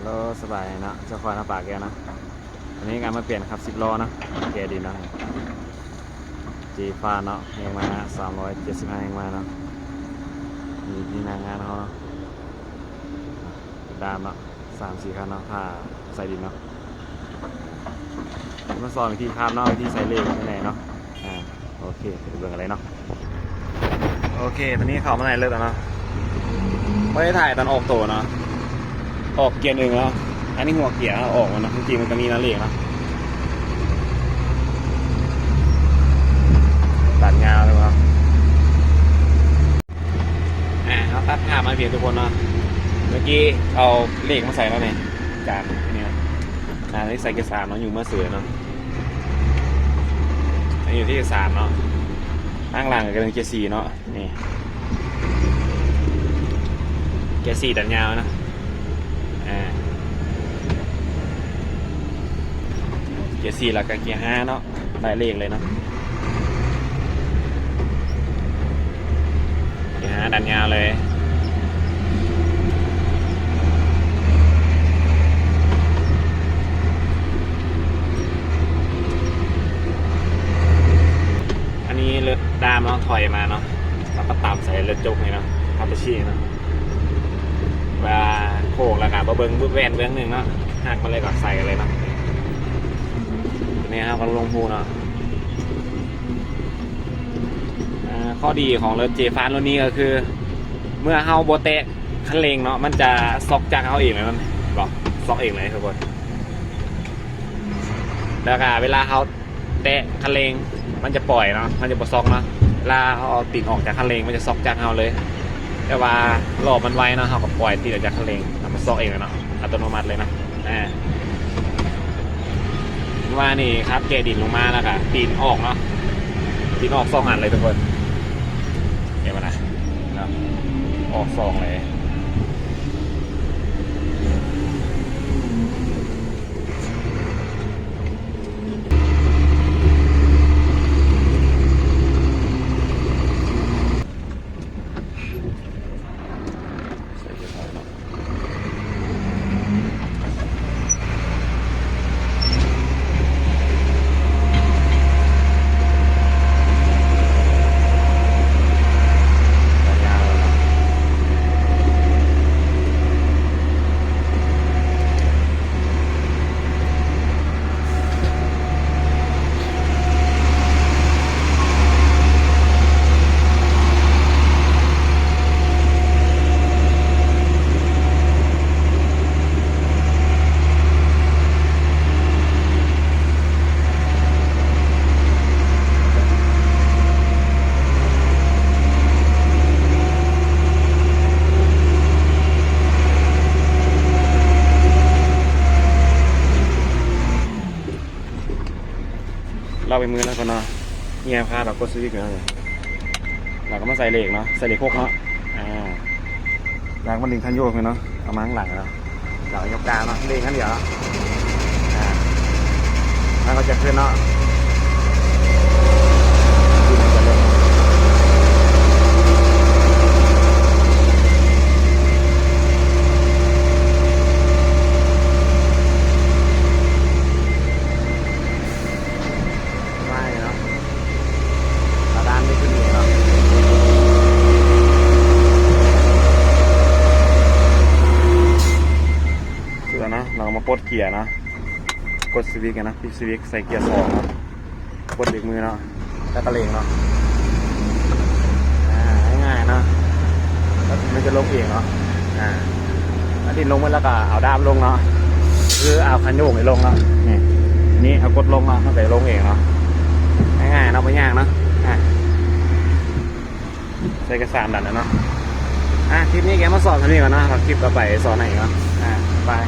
ໂລ ສະບາຍເນາະ ເຈົ້າຂອງນາປາກແກ້ວເນາະ. ອັນນີ້ກະມາປ່ຽນຂັບສິບລໍ້ເນາະ ແກ່ດິນເນາະ ເຈຟານເນາະ ແຮງມ້າສາມຮ້ອຍເຈັດສິບຫ້າແຮງມ້າເນາະ. ນີ້ທີ່ໜ້າງານເຮົາເນາະ ດາມເນາະ ສາມສີ່ຄັນເນາະ ຖ້າໃສ່ດິນເນາະ. ມາສອນວິທີຂັບເນາະ ວິທີໃສ່ເລກແນ່ເນາະ. ອ່າ ໂອເຄ ໄປເບິ່ງກັນເລີຍເນາະ. ໂອເຄ ຕອນນີ້ເຂົ້າມາໃນລົດແລ້ວເນາະ ບໍ່ໄດ້ຖ່າຍຕອນອອກໂຕເນາະ ອອກເກຍໜຶ່ງເນາະ. ອັນນີ້ຫົວເກຍເນາະ ອອກມາເນາະ ຈິງໆ ມັນກະມີນະເລກເນາະ ຕັດຍາວເລີຍເນາະ. ອ່າ ເຮົາຕັດພາບມາໃຫ້ເຫັນທຸກຄົນເນາະ ເມື່ອກີ້ເອົາເລກມາໃສ່ແລ້ວນີ້ ຈານນີ້ນະ. ອ່າ ອັນນີ້ໃສ່ເກຍສາມເນາະ ຢູ່ມາເສືອເນາະ ອັນນີ້ຢູ່ທີ່ສາມເນາະ. ທາງຫຼັງກະເປັນເກຍສີ່ເນາະ ນີ້ ເກຍສີ່ດັນຍາວນະ. ອ່າ ເກຍສີ່ ແລ້ວກະເກຍຫ້າເນາະ ໄດ້ເລກເລີຍເນາະ ເກຍຫ້າດັນຍາວເລີຍ. ອັນນີ້ລົດດາມເນາະ ຖອຍມາເນາະ ແລ້ວກະຕາມໃສ່ລົດຈົກນີ້ເນາະ ຄາປາຊິເນາະ. ວ່າໂຄ້ງແລ້ວກະບໍ່ເບິ່ງບຶດແວ່ນເບື້ອງໜຶ່ງເນາະ ຫັກມາເລີຍກະໃສ່ກັນເລີຍເນາະ. ນີ້ເຮົາກະລົງພູເນາະ. ອ່າ ຂໍ້ດີຂອງລົດເຈຟານລຸ້ນນີ້ກະຄື ເມື່ອເຮົາບໍ່ແຕະຄັນເລັ່ງເນາະ ມັນຈະຊອກຈັກເຮົາເອງເລີຍ ມັນບອກຊອກເອງເລີຍທຸກຄົນ. ແລ້ວກະເວລາເຮົາ ແຕະຄັນເລັ່ງ ມັນຈະປ່ອຍເນາະ ມັນຈະບໍ່ຊອກເນາະ. ເວລາເຮົາເອົາຕີນອອກຈາກຄັນເລັ່ງ ມັນຈະຊອກຈັກເຮົາເລີຍ ແຕ່ວ່າລໍ້ມັນໄວເນາະ ເຮົາກະປ່ອຍຕີນອອກຈາກຄັນເລັ່ງ ແລ້ວມັນຊອກເອງເລີຍເນາະ ອັດຕະໂນມັດເລີຍເນາະ. ອ່າ ວ່ານີ້ຂັບແກ່ດິນລົງມາແລ້ວກະຕີນອອກເນາະ ຕີນອອກສອງອັນເລີຍທຸກຄົນ ເຫັນບໍ່ນະ ເນາະ ອອກສອງເລີຍ. ລອກເປັນມື້ແລ້ວກ່ອນເນາະ ເຫຍພາດ ລະກົດສະວິດເນາະ ລະກະມາໃສ່ເລກເນາະ ໃສ່ເລກຫົກເນາະ. ອ່າ ຢາກມາດຶງຄັນໂຍກເນາະ ເອົາມາຂ້າງຫຼັງເນາະ ລະກະຍົກກາງເນາະ ເລກຄັນດຽວເນາະ. ອ່າ ແລ້ວກະຈະຂຶ້ນເນາະ. ສະບາຍເນາະ ກະດານນີ້ຂຶ້ນເອງເນາະ. ເສດແລ້ວເນາະ ເຮົາກະມາປົດເກຍເນາະ ກົດສະວິດເນາະ ປິດສະວິດ ໃສ່ເກຍສອງເນາະ ກົດເບຣກມືເນາະ ແລ້ວກະເລັ່ງເນາະ. ອ່າ ງ່າຍໆເນາະ ມັນຈະລົງເອງເນາະ. ອ່າ ອັນນີ້ລົງໝົດແລ້ວກະເອົາດ້າມລົງເນາະ ຄືເອົາຄັນໂຍກນີ້ລົງເນາະ. ນີ້ ນີ້ເອົາກົດລົງເນາະ ມັນກະຈະລົງເອງເນາະ. ງ່າຍໆເນາະ ບໍ່ຍາກເນາະ. ອ່າ ໃສ່ກະສາມດັນແລ້ວເນາະ. ອ່າ ຄລິບນີ້ກະມາສອນເທົ່ານີ້ກ່ອນເນາະ ຄລິບຕໍ່ໄປສອນໃຫ້ອີກເນາະ. ອ່າ ບາຍ.